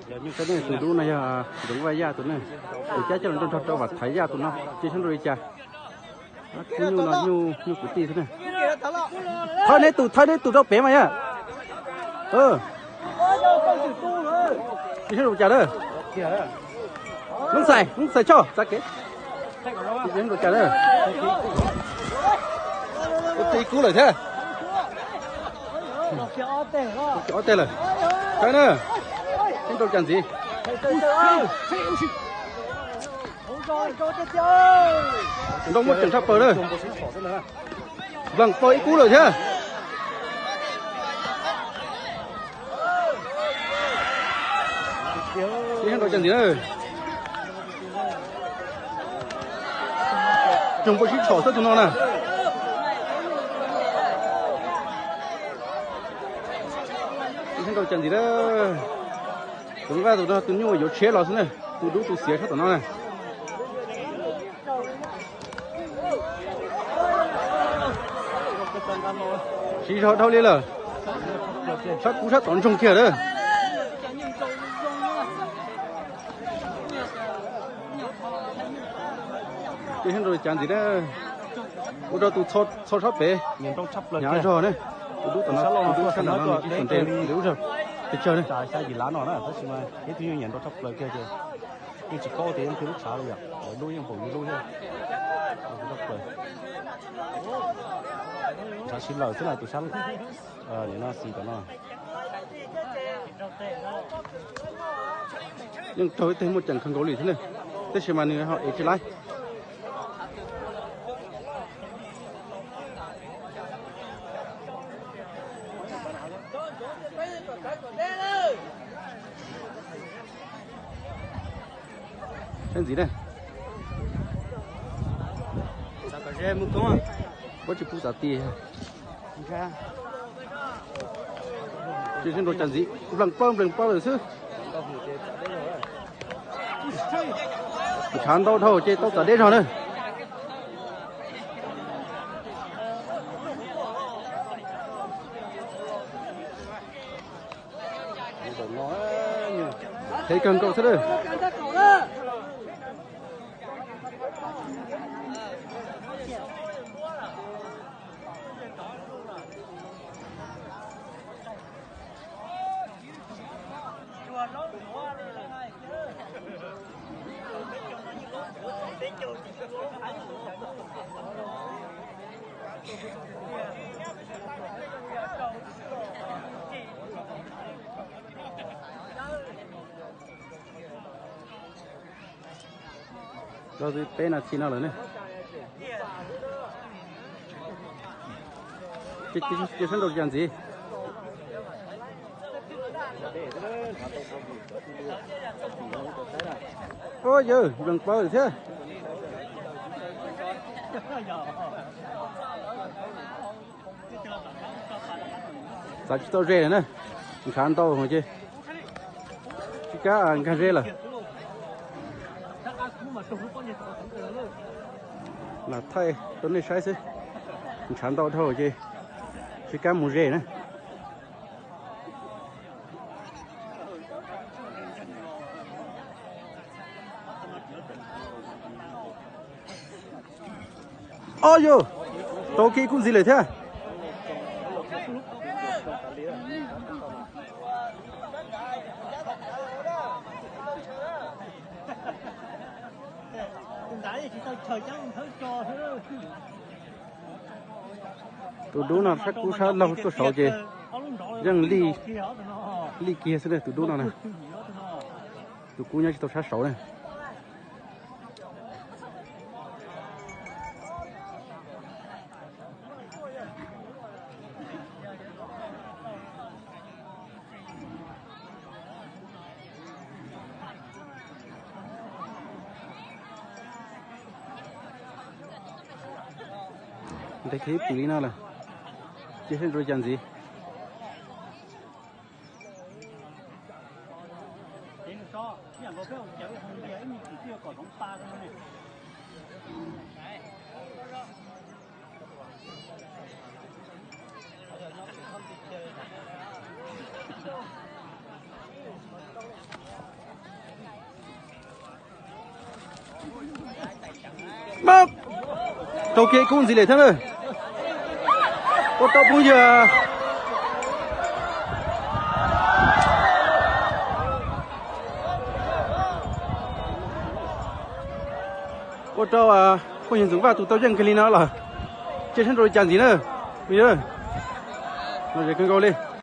Saib ne, tus dub no yog Zoov Vaj Yaj tus ne, tus cab coj los nrog rau Vam Thaiv Yaj tus no, tsis sab nraus li cas. Kub nyuj no nyuj kwv tij xwb ne. Thawb neb tus, thawb neb tus rau pem mas yog. Tsis sab nraus cas lawm. Noob Xais, Noob Xais Tshoj txav kev. Tsis sab nraus cas lawm. Ua tib kub lawm thiab. Ob teg lawm. Thawb na, sab nraus cas ntxiv. Nrau muaj ceem tshaj plaws na. Nplees plaws ib kub lawm thiab. Ib sab nrau cas ntxiv na. Coog puas sib tshom xwb tus no na. Ib sab nrau cas ntxiv na. Tus Vaj tus no tus nyuj yuav tshiab los xwb na. Tus dub tus xiav sab tom no na. Siv zog dhau li lawm. Sab kub sab tom ntsoog kiag lawm. Ces sab nraus cas ntxiv na. Ua rau tus txho sab pem hnyav zog ne. Tus dub tom no, tus dub sab nraud no nws tsis tau nres nres ub zog pes tsawg ne. Xya yim lav no na, tab sis mas ib tug nyuj nyiam nrau tshaj plaws kiag ces yeej tsis paub tias yeej twg lub tshav li yom, lawv lub yeej npaum yus lub thiab. Ntshav sib laws xwb na tus sab nim no xis tom no. Yeej raug ib teg muaj ceem kawg nkaus li thiab ne, tab sis mas nws ho ev tsis laib. Saib ntxiv na. Puab tsis pub txav ti. Tsis sab nraus cas ntxiv, nplees plaws nplees plaws lawm xwb. Ntshav ntau dhau ces tau txav deb zog na. Heev kawg nkaus xwb lawm. Rau peb nas this no lawm ne. Ces sab nraus cas ntxiv. Ua yawg nplees plaws thiab. Txav tsis tau ze lawm na, ntshav ntau ces tsis kam nkag ze lawm. Lam thaij rau nej saib xwb, ntshav ntau dhau ces tsis kam mus ze na. Ob yus, tau kiag kub ntxiv lawm thiab. Tus dub no sab kub sab laug tuaj saud ces yeej li kiag xwb na tus dub no na. Tus kub nyob tsis tau sab saud na. Ntes kiag ib pwm li no lawm, ces sab nraus cas ntxiv. Mab, rau kev kub ntxiv lawm thiab na. Ua rau phooj ywg, ua rau phooj ywg Ntxoov Vaj tus tau yeej kiag li no los, cia seb nrau li cas ntxiv na. Lom zem kawg nkaus li.